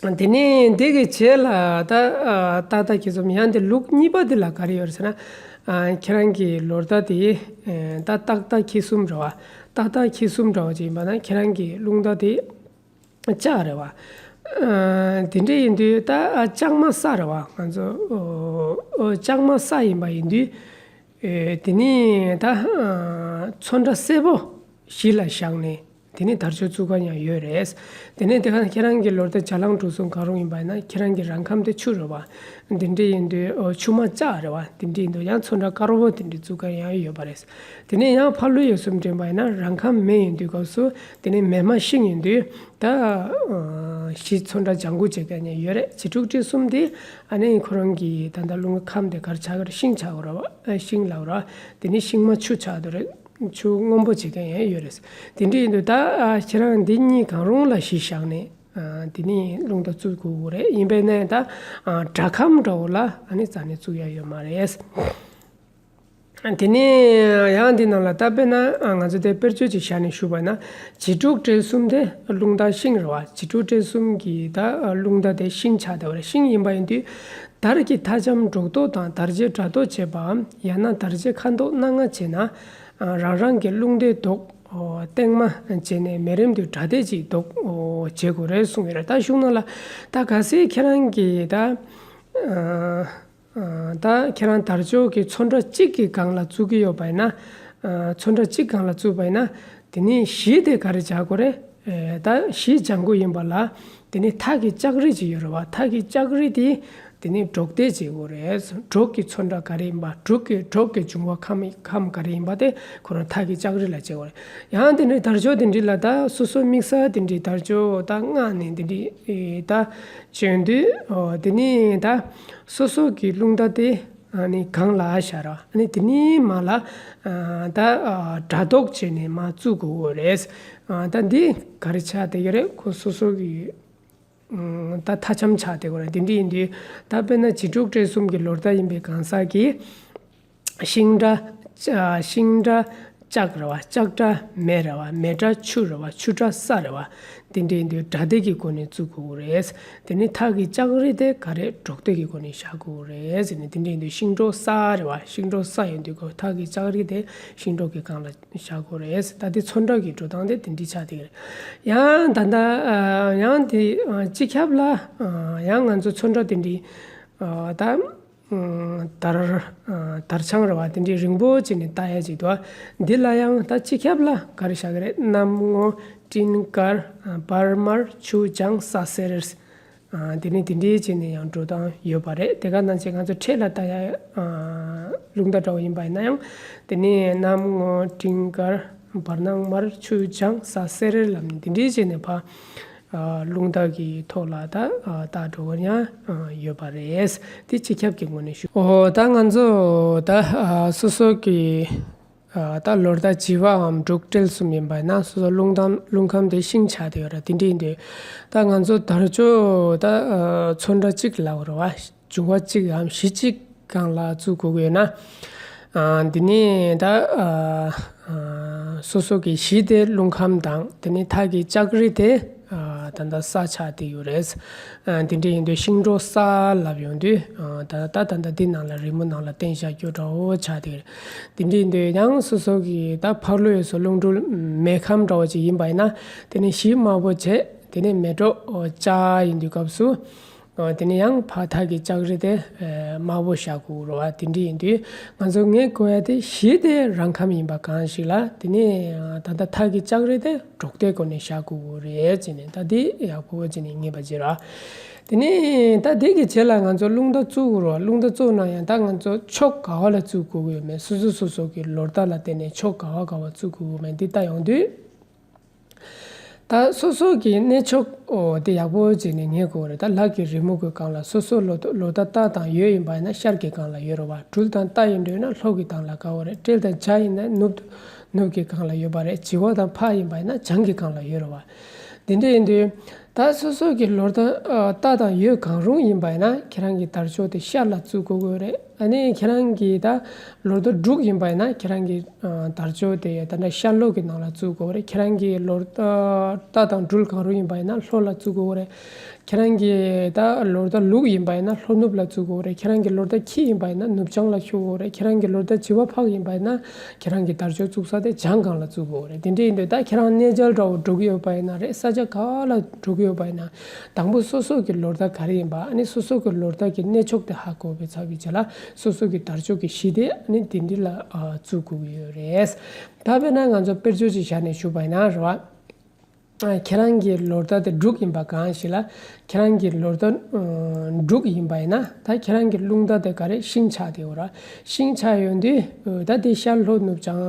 རེད། དེ་ནས་འདི་གི་རྗེས་ལ་ད་ཨ་སྟག་རྟ་ཁྱི་གསུམ། ཡང་དེ་ལུགས་གཉིས་པ་འདི་ལ་ག་རེ་ཡོད་རེད་ཟེར་ན། ཨ་ཁྱེད་རང་གི་ལོ་རྟ་དེ་ཨ་ད་སྟག་རྟ་ཁྱི་གསུམ་རེད་བ། སྟག་རྟ་ཁྱི་གསུམ་འདྲ་བོ་ཅིག་ཡིན་པ་ན་ཁྱེད་རང་གི་རླུང་རྟ་དེ་ལྕགས་རེད་བ། ཨ་དེ་འདྲ་ཡིན་དུས་ད་ཨ་ལྕང་མ་སྲ་རེད་བ། ང་ཚོ་ཨོ་ཨོ་ལྕང་མ་སྲ་ཡིན་པ་ཡིན་དུས། ཨེ་དེ་ནས་ད་ཨ་ཚོན་ཁྲ་སེར་པོ་གཞི་ལ་བཞག་ནས། དེ་ནས་དར་ལྕོག་བཙུགས་མཁན་ཡང་ཡོད་རེད། དེ་ནས་དེ་ག་ཁྱེད་རང་གི་ལོ་རྟ་བྱ་གླང་གྲུ་གསུམ་གང་རུང་ཡིན་པ་ཡིན་ན་ཁྱེད་རང་གི་རང་ཁམས་དེ་ཆུ་རེད་བ། དེ་འདྲ་ཡིན་དུས་ཨོ་ཆུ་དམར་ལྕགས་རེད་བ། དེ་འདྲ་ཡིན་དུས་ཡང་ཚོན་ཁྲ་དཀར་པོ་དེ་འདྲ་བཙུགས་མཁན་ཡང་ཡོད་པ་རེད། དེ་ནས་ཡང་ཕ་ལུ་ཡོད་གསུམ་འདྲེན་པ་ཡིན་ན་རང་ཁམས་མེ་ཡིན་དུས་སྐབས་སུ་དེ་ནས་མེ་དམར་ཤིང་ཡིན་དུས་ད་ཨ་གཞི་ཚོན་ཁྲ་ལྗང་གུ་བྱེད་མཁན་ཡང་ཡོད་རེད། བྱི་ཕྲུག་སྤྲེལ་གསུམ་དེ་ཨ་ནི་ཁོ་རང་གི་ད་ལྟ་རླུང་ཁམས་དེ་ག་རེ་ཆགས་ཀྱི་རེད། ཤིང་ཆགས་ཀྱི་རེད་བ། ཤིང་ལབ་ར། དེ་ནས་ཤིང་དམར་ཆུ་ཆགས་འདུག་རེད། ཆུ་སྔོན་པོ་བྱེད་མཁན་ཡང་ཡོད་རེད། དེ་འདྲ་ཡིན་དུས་ད་ཨ་ཁྱེད་རང་འདི་གཉིས་གང་རུང་ལ་གཞི་བཞག་ནས་ཨ་དེ་ནས་རླུང་རྟ་བཙུགས་དགོས་རེད། ཡིན་པས་ན་ད་ཨ་དགྲ་ཁམས་འདྲ་བོ་ལ་ཨ་ནི་རྩ་ནས་བཙུགས་ཡ་ཡོད་མ་རེད། དེ་ནས་ཡང་འདི་ནང་ལ་ད་དཔེར་ན་ཨ་ང་ཚོ་དེ་དཔེར་བརྗོད་ཅིག་བཞག་ནས་ཞུས་པ་ན་བྱི་ཕྲུག་སྤྲེལ་གསུམ་དེ་རླུང་རྟ་ཤིང་རེད་བ། བྱི་ཕྲུག་སྤྲེལ་གསུམ་གྱི་ད་ཨ་རླུང་རྟ་དེ་ཤིང་ཆགས་བསྡད་པ་རེད། ཤིང་ཡིན་པ་ཡིན་དུས། དར་གྱི་མཐའ་འཇམ་སྒྲོག་མདོག་དང་། དར་ལྕེ་དྲ་མདོག་བྱེད་པའམ། ཡང་ན་དར་ལྕེ་ཁ་མདོག་སྣ་ལྔ་བྱས་ན། རང་རང་གི་རླུང་རྟའི་མདོག་སྟེང་མ་བྱས་ནས་མེ་རེམ་དུ་དྲ་ཐད་ཅིག་མདོག་བྱེད་དགོས་རེད་གསུངས་ཡོད་རེད། ད་གཞུང་ནང་ལ་ད་གལ་སྲིད་ཁྱེད་རང་གིས་ད་ ད་ཁྱེད་རང་དར་ལྕོག་གི་ཚོན་ཁྲ་གཅིག་གི་སྒང་ལ་བཙུགས་ཀྱི་ཡོད་པ་ཡིན་ན། ཚོན་ཁྲ་གཅིག་སྒང་ལ་བཙུགས་པ་ཡིན་ན། དེ་ནས་གཞི་དེ་ག་རེ་སྦྱར་དགོས་རེད། ད་གཞི་ལྗང་གུ་ཡིན་པ་ལ། དེ་ནས་ཐག་གི་ལྕགས་རི་ཅིག་ཡོད་རེད་བ། ཐག་གི་ལྕགས་རི་དེ། དེ་ནས་སྒྲོག་སྟེ་བྱེད་དགོས་རེད། སྒྲོག་གི་ཚོན་ཁྲ་ག་རེ་ཡིན་པ། སྒྲོག་གི་སྒྲོག་གི་འབྱུང་བ་ཁམས་ཁམས་ག་རེ་ཡིན་པ་དེ་ཁོ་རང་ཐག་གི་ལྕགས་རི་ལ་བྱེད་དགོས་རེད། ཡང་དེ་ནས་དར་ལྕོག་དེ་འདྲ་ལ་ད་སོ་སོ་དམིགས་བསལ་དེ་འདྲའི་དར་ལྕོག་ད་མངགས་ནས་དེ་འདྲའི་ད་བྱེད་དུས། དེ་ནས་ད་སོ་སོ་གི་རླུང་རྟ་དེ་ཨ་ནི་སྒང་ལ་བཞག་ར། ཨ་ནི་དེ་ནས་མར་ལ་ད་སྒྲ་རྟོག་བྱས་ནས་མར་བཙུགས་དགོས་རེད། ད་འདི་ག་རེ་ཆགས་བསྡད་ཀྱི་རེད། ཁོ་སོ་སོ་གི་ད་མཐའ་ཆམ་ཆགས་བསྡད་ཀྱི་རེད། དེ་འདྲ་ཡིན་དུས་ད་དཔེར་ན་བྱི་ཕྲུག་སྤྲེལ་གསུམ་གྱི་ལོ་རྟ་ཡིན་པའི་གང་ཟག་གིས། ཤིང་སྒྲ། ཤིང་སྒྲ་ལྕགས་རེད་བ། ལྕགས་སྒྲ་མེ་རེད་བ། མེ་སྒྲ་ཆུ་རེད་བ། ཆུ་སྒྲ་ས་རེད་བ། དེ་འདྲ་ཡིན་དུས་སྒྲ་སྡེབ་ཀྱི་སྒོ་ནས་བཙུགས་དགོས་རེད། དེ་ནས་ཐག་གི་ལྕགས་རི་དེ་ག་རེ་སྒྲོག་སྡེབ་ཀྱི་སྒོ་ནས་བཞག་དགོས་རེད་ཟེར་ནས། དེ་འདྲ་ཡིན་དུས་ཤིང་སྒྲོག་ས་རེད་བ། ཤིང་སྒྲོག་ས་ཡིན་དུས་ཁོ་ཐག་གི་ལྕགས་རི་དེ་ཤིང་སྒྲོག་གི་སྒང་ལ་བཞག་དགོས་རེད། ད་དེ་ཚོན་ཁྲ་གི་འགྲོ་སྟངས་དེ་དེ་འདྲ་ཆགས་བསྡད་ཀྱི་རེད། ཡང་ད་ལྟ་ཡང་དེ་སྤྱི་ཁྱབ་ལ་ཡང་ང་ཚོ་ཚོན་ཁྲ་དེ་འདྲ་ད། དར། དར་ཆང་རེད་བ། དེ་འདྲའི་རིང་པོ་བྱས་ནས་བཏགས་ཡ་ཅིག་འདུག་འདི་ལ་ཡང་ད་སྤྱི་ཁྱབ་ལ་ག་རེ་བཞག་གི་རེད། གནམ་སྔོ་སྤྲིན་དཀར་བར་དམར་ཆུ་ལྗང་ས་སེར། དེ་ནས་དེ་འདྲའི་བྱས་ནས་ཡང་འགྲོ་སྟངས་ཡོད་པ་རེད། དེ་ག་ནང་བཞིན་ང་ཚོ་འཕྲེད་ལ་བཏགས་ཡ་རླུང་རྟ་འདྲ་བོ་ཡིན་པ་ཡིན་ན་ཡང་། དེ་ནས་གནམ་སྔོ་སྤྲིན་དཀར་བར་དམར་ཆུ་ལྗང་ས་སེར་ལབ་ནས་དེ་འདྲའི་བྱས་ནས་ཕར། རླུང་རྟ་གི་ཐོག་ལ་ད་བཏགས་འགྲོ་གི་ཡང་ཡོད་པ་རེད། དེ་སྤྱི་ཁྱབ་ཀྱི་ངོས་ནས་ཞུ། ཨོ་ད་ང་ཚོ་ད་སོ་སོ་གི་ད་ལོ་རྟ་བྱི་བའམ་འབྲུག་སྤྲེལ་གསུམ་ཡིན་པ་ན་སོ་སོ་རླུང་རྟ་རླུང་ཁམས་དེ་ཤིང་ཆགས་བསྡད་ཡོད་ར། དེ་འདྲ་ཡིན་དུས་ད་ང་ཚོ་དར་ལྕོག་ད་ཚོན་ཁྲ་གཅིག་ལབ་དགོས་རེད་བ། འབྱུང་བ་གཅིག་གམ་གཞི་གཅིག་སྒང་ལ་བཙུགས་དགོས་ཀྱི་ཡོད་ན། ཨ། འདི་ནི་ད། ཨ། ཨ། སོ་སོ་གི་གཞི་དེ་རླུང་ཁམས་དང་དེ་ནི་ཐག་གི་ལྕགས་རི་དེ། ཨ། ད་ལྟ་ས་ཆགས་བསྡད་ཡོད་རེད། ཨ། འདི་འདྲ་ཡིན་དུས་ཤིང་སྒྲོག་ས་ལབ་ཡོང་དུས། ཨ། ད་ད་ད་ད་འདི་ནང་ལ་རི་མོ་ནང་ལ་བསྟན་བཞག་རྒྱུ་འདྲ་བོ་ཆགས་བསྡད་ཡོད་རེད། འདི་འདྲ་ཡིན་དུས་ཡང་སོ་སོ་གི་ད་ཕར་ལོགས་ཡོད་སོ་རླུང་འགྲོ་མེ་ཁམས་འདྲ་བོ་ཅིག་ཡིན་པ་ཡིན་ན་དེ་ནི་གཞི་དམར་པོ་བྱས། དེ་ནས་མེ་སྒྲོག་ལྕགས་ཡིན་དུས་སྐབས་སུ། ཨོ། དེ་ནས་ཡང་ཕར་ཐག་གི་ལྕགས་རི་དེ་དམར་པོ་བཞག་དགོས་རེད་བ། དེ་འདྲ་ཡིན་དུས་ང་ཚོ་ངེས་དགོས་ཡ་དེ་གཞི་དེ་རང་ཁམས་ཡིན་པ་གང་ཞིག་ལ། དེ་ནས་ད་ལྟ་ཐག་གི་ལྕགས་རི་དེ་སྒྲོག་སྟེ་སྒོ་ནས་བཞག་དགོས་རེད་ཅེས་ནས། ད་དེ་ཡག་པོ་བྱས་ནས་ངེས་པ་བྱེད་ར། དེ་ནས་ད་དེ་གི་རྗེས་ལ་ང་ཚོ་རླུང་རྟ་བཙུགས་དགོས་རེད་བ། རླུང་རྟ་བཙུགས་ན་ཡང་ད་ང་ཚོ་ཕྱོགས་ག་བ་ལ་བཙུགས་དགོས་ཀྱི་ཡོད་མེད། སོ་སོ་སོ་སོ་གི་ལོ་རྟ་ལ་བརྟེན་ནས་ཕྱོགས་ག་བ་ག་བ་བཙུགས་དགོས་ཀྱི་ཡོད་མེད་འདི་ལྟ་ཡོང་དུས། ད་སོ་སོ་གི་གནས་མཆོག་འོ་དེ་ཡག་པོ་བྱས་ནས་ཉན་དགོས་རེད། ད་ལག་གི་རི་མོ་གི་སྒང་ལ་སོ་སོ་ལོ་ལོ་རྟ་རྟ་དང་ཡོས་ཡིན་པ་ཡིན་ན་ཤར་གྱི་སྒང་ལ་ཡོད་རེད་བ། སྦྲུལ་དང་རྟ་ཡིན་འགྲོ་ན་ལྷོ་གི་སྒང་ལ་དགའ་བོ་རེད། སྤྲེལ་དང་བྱ་ཡིན་ན་ནུབ་ནུབ་ཀྱི་སྒང་ལ་ཡོད་པ་རེད། བྱི་བ་དང་ཕག་ཡིན་པ་ཡིན་ན་བྱང་གི་སྒང་ལ་ཡོད་རེད་བ། དེ་འདྲ་ཡིན་དུས་ད་སོ་སོ་གི་ལོ་རྟ་རྟ་དང་ཡོས་གང་རུང་ཡིན་པ་ཡིན་ན་ཁྱེད་རང་གི་དར་ལྕོག་དེ་ཤར་ལ་བཙུགས་དགོས་ཀྱི་རེད། ཨ་ནི་ཁྱེད་རང་གི་ད་ལོ་རྟ་འབྲུག་ཡིན་པ་ཡིན་ན་ཁྱེད་རང་གི་ཨ་དར་ལྕོག་དེ་ད་ལྟ་ཤར་ལྷོ་གི་ནང་ལ་བཙུགས་དགོས་རེད། ཁྱེད་རང་གི་ལོ་རྟ་རྟ་དང་སྦྲུལ་གང་རུང་ཡིན་པ་ཡིན་ན་ལྷོ་ལ་བཙུགས་དགོས་རེད། ཁྱེད་རང་གི་ད་ལོ་རྟ་ལུག་ཡིན་པ་ཡིན་ན་ལྷོ་ནུབ་ལ་བཙུགས་དགོས་རེད། ཁྱེད་རང་གི་ལོ་རྟ་ཁྱི་ཡིན་པ་ཡིན་ན་ནུབ་བྱང་ལ་ཤོར་དགོས་རེད། ཁྱེད་རང་གི་ལོ་རྟ་བྱི་བ་ཕག་ཡིན་པ་ཡིན་ན་ཁྱེད་རང་གི་དར་ལྕོག་བཙུགས་ས་དེ་བྱང་སྒང་ལ་བཙུགས་དགོས་རེད། དེ་འདྲ་ཡིན་དུས་ད་ཁྱེད་རང་གནས་མཇལ་འདྲ་བོ་འགྲོ་གི་ཡོད་པ་ཡིན་ན་རེད། ས་ཆ་ག་ལ་འགྲོ་གི་ཡོད་པ་ཡིན་ན། དང་པོ་སོ་སོ་གི་ལོ་རྟ་ག་རེ་ཡིན་པ། ཨ་ནི་སོ་སོ་གི་ལོ་རྟ་གི་གནས་མཆོག་དེ་ཧ་གོ་བའི་ཚར་བའི་རྗེས་ལ་སོ་སོ་གི་དར་ལྕོག་གི་གཞི་དེ་ཨ་ནི་དེ་འདྲ་ལ་ཨ་བཙུགས་དགོས་ཀྱི་ཡོད་རེད། ད་དཔེར་ན་ང་ཚོ་དཔེར་བརྗོད་ཅིག་བཞག་ནས་ཞུས་པ་ཡིན་ན་རེད་བ། ཨ་ཁྱེད་རང་གི་ལོ་རྟ་དེ་འབྲུག་ཡིན་པ་གང་ཞིག་ལ་ཁྱེད་རང་གི་ལོ་རྟ་ཨ་འབྲུག་ཡིན་པ་ཡིན་ན་ད་ཁྱེད་རང་གི་རླུང་རྟ་དེ་ག་རེ་ཤིང་ཆགས་དེ་ཡོད་ར། ཤིང་ཆགས་ཡོང་དུས་ཨ་ད་དེ་ཤར་ལྷོ་ནུབ་བྱང་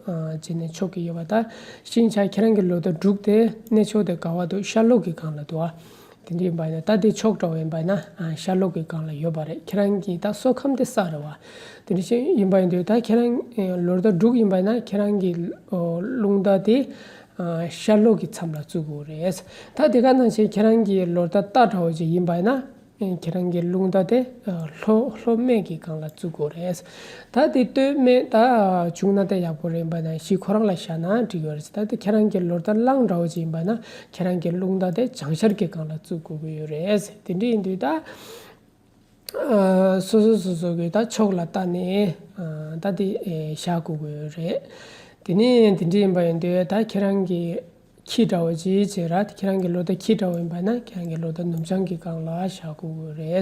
ཨ་བྱས་ནས་ཆོག་གི་ཡོད་པ། ད་ཤིང་ཆགས་ཁྱེད་རང་གི་ལོ་རྟ་འབྲུག་དེ་གནས་མཆོག་དེ་ག་བ་འདུག་ཤར་ལྷོ་གི་སྒང་ལ་འདུག་ཨ། དེ་འདྲ་ཡིན་པ་ཡིན་ན་ད་དེ་ཕྱོགས་འདྲ་བོ་ཡིན་པ་ཡིན་ན་ཨ་ཤར་ལྷོ་གི་སྒང་ལ་ཡོད་པ་རེད། ཁྱེད་རང་གི་ད་སྲོག་ཁམས་དེ་ས་རེད་བ། དེ་འདྲ་ཞིག་ཡིན་པ་ཡིན་དུས་ད་ཁྱེད་རང་ཨེ་ལོ་རྟ་འབྲུག་ཡིན་པ་ཡིན་ན་ཁྱེད་རང་གི་ཨོ་རླུང་རྟ་དེ་ཨ་ཤར་ལྷོ་གི་མཚམས་ལ་བཙུགས་དགོས་རེད། ད་དེ་ག་ནང་བཞིན་ཁྱེད་རང་གི་ལོ་རྟ་རྟ་འདྲ་བོ་ཅིག་ཡིན་པ་ཡིན་ན་ཨེ་ཁྱེད་རང་གི་རླུང་རྟ་དེ་ཨ་ལྷོ་ལྷོ་སྨད་ཀྱི་སྒང་ལ་བཙུགས་དགོས་རེད། ད་དེ་སྟོད་སྨད་ད་བྱུང་ན་ད་ཡག་པོ་རེད། ཡིན་པ་ན་གཞི་ཁོ་རང་ལ་བཞག་ན་འགྲིག་ཡོད་རེད། ད་དེ་ཁྱེད་རང་གི་ལོ་རྟ་གླང་འདྲ་བོ་ཅིག་ཡིན་པ་ན་ཁྱེད་རང་གི་རླུང་རྟ་དེ་བྱང་ཤར་གྱི་སྒང་ལ་བཙུགས་དགོས་ཀྱི་ཡོད་རེད། དེ་འདྲ་ཡིན་དུས་ད་ཨ་སོ་སོ་སོ་སོ་གི་ད་ཕྱོགས་ལ་ལྟ་ནས་ཨ་ད་དེ་ཨེ་བཞག་དགོས་ཀྱི་ཡོད་རེད། དེ་ནས་དེ་འདྲ་ཡིན་པ་ཡིན་དུས་ད་ཁྱེད་རང་གི་ ཁྱི་འདྲ་བོ་ཅིག་བྱས་ར། ཁྱེད་རང་གི་ལོ་ཟླ་ཁྱི་འདྲ་བོ་ཡིན་པ་ན་ཁྱེད་རང་གི་ལོ་ཟླ་ནུབ་བྱང་གི་སྒང་ལ་བཞག་དགོས་ཀྱི་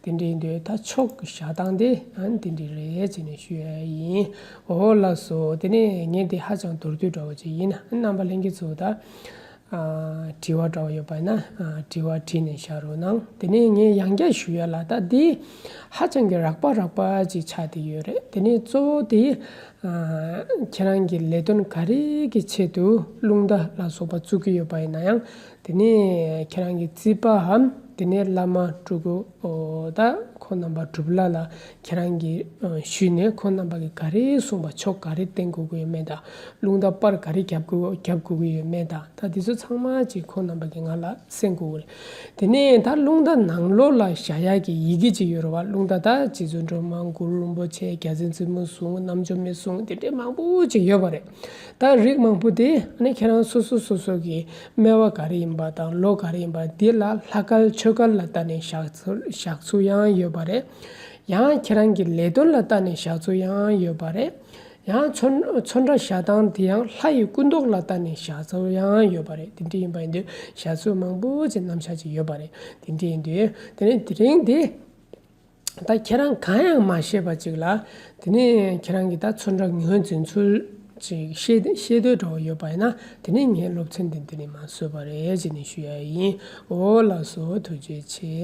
རེད། དེ་འདྲ་ཡིན་དུས་ད་ཕྱོགས་བཞག་སྟངས་དེ་ཨ་ནི་དེ་འདྲ་རེད་ཅེས་ནས་ཞུ་ཡ་ཡིན། འོ་ལགས་སོ། དེ་ནས་ངས་འདི་ཧ་ཅང་མདོར་བསྡུས་འདྲ་བོ་ཅིག་ཡིན་ན། རྣམ་པ་ལྷན་རྒྱས་ཚོ་ད་ཨ་དྲི་བ་འདྲ་བོ་ཡོད་པ་ན་ཨ་དྲི་བ་དྲིས་ནས་བཞག་རོགས་གནང་། དེ་ནས་ངས་ཡང་བསྐྱར་ཞུ་ཡ་ལ། ད་འདི་ཧ་ཅང་གི་རགས་པ་རགས་པ་ཅིག་ཆགས་བསྡད་ཡོད་རེད། དེ་ནས་གཙོ་བོ་དེ་ཨ་ཁྱེད་རང་གི་ལས་དོན་ག་རེ་གི་ཆེད་དུ་རླུང་རྟ་ལ་སོགས་པ་བཙུགས་ཀྱི་ཡོད་པ་ཡིན་ན་ཡང་། དེ་ནས་ཁྱེད་རང་གི་རྩིས་པའམ་དེ་ནས་བླ་མ་སྤྲུལ་སྐུ་ཨོ་ད་ཁོང་རྣམ་པ་སྒྲུབ་བླ་ལ་ཁྱེད་རང་གིས་ཨ་ཞུས་ནས་ཁོང་རྣམ་པ་གིས་ག་རེ་གསུངས་པ། ཆོག་ག་རེ་བསྟན་དགོས་ཀྱི་ཡོད་མེད་དང་། རླུང་རྟ་པར་ག་རེ་རྒྱབ་དགོས་རྒྱབ་དགོས་ཀྱི་ཡོད་མེད་དང་། ད་དེ་ཚོ་ཚང་མ་ཅིག་ཁོང་རྣམ་པ་གིས་ང་ལ་གསན་དགོས་ཀྱི་རེད། དེ་ནས་ད་རླུང་རྟ་ནང་ལོགས་ལ་བཞག་ཡག་གི་ཡི་གེ་ཅིག་ཡོད་རེད་བ། རླུང་རྟ་ད་རྗེ་བཙུན་སྒྲོལ་མ། གུ་རུ་རིན་པོ་ཆེ། བརྒྱ་བྱིན་བརྩེ་མོ་གསུང་། རྣམ་འཇོམས་མའི་གསུང་། དེ་འདྲའི་མང་པོ་ཅིག་ཡོད་པ་རེད། ད་རིགས་མང་པོ་དེ་ཨ་ནི་ཁྱེད་རང་སོ་སོ་སོ་སོ་གི་སྨེ་བ་ག་རེ་ཡིན་པ་དང་ལོ་ག་རེ་ཡིན་པ། དེ་ལ་ལྷ་སྐལ་ཆོས་སྐལ་ལ་ལྟ་ནས་བཞག་ཚུལ་བཞག་ཚུལ་ཡང་ཡོད་པ་རེད། ཡང་ཁྱེད་རང་གི་ལས་དོན་ལ་ལྟ་ནས་བཞག་ཚུལ་ཡང་ཡོད་པ་རེད། ཡང་ཚོན་ཚོན་ཁྲ་བཞག་སྟངས་དེ་ཡང་ལྷ་ཡི་སྐུ་མདོག་ལ་ལྟ་ནས་བཞག་ཚུལ་ཡང་ཡོད་པ་རེད། དེ་འདྲ་ཡིན་པ་ཡིན་དུས་བཞག་ཚུལ་མང་པོ་ཅིག་རྣམ་གཞག་ཅིག་ཡོད་པ་རེད། དེ་འདྲ་ཡིན་དུས་དེ་ནས་དེ་རིང་འདི་ད་ཁྱེད་རང་གང་ཡང་མ་ཤེས་པ་ཅིག་ལ། དེ་ནས་ཁྱེད་རང་གིས་ད་ཚོན་ཁྲ་ངོས་འཛིན་ཚུལ་ཅིག་ཤེས་ཤེས་འདོད་འདྲ་བོ་ཡོད་པ་ཡིན་ན། དེ་ནས་ངས་སློབ་ཚན་འདི་འདི་ནས་མར་བཟོས་པ་རེད་ཅེས་ནས་ཞུ་ཡ་ཡིན། འོ་ལགས་སོ། ཐུགས་རྗེ་ཆེ།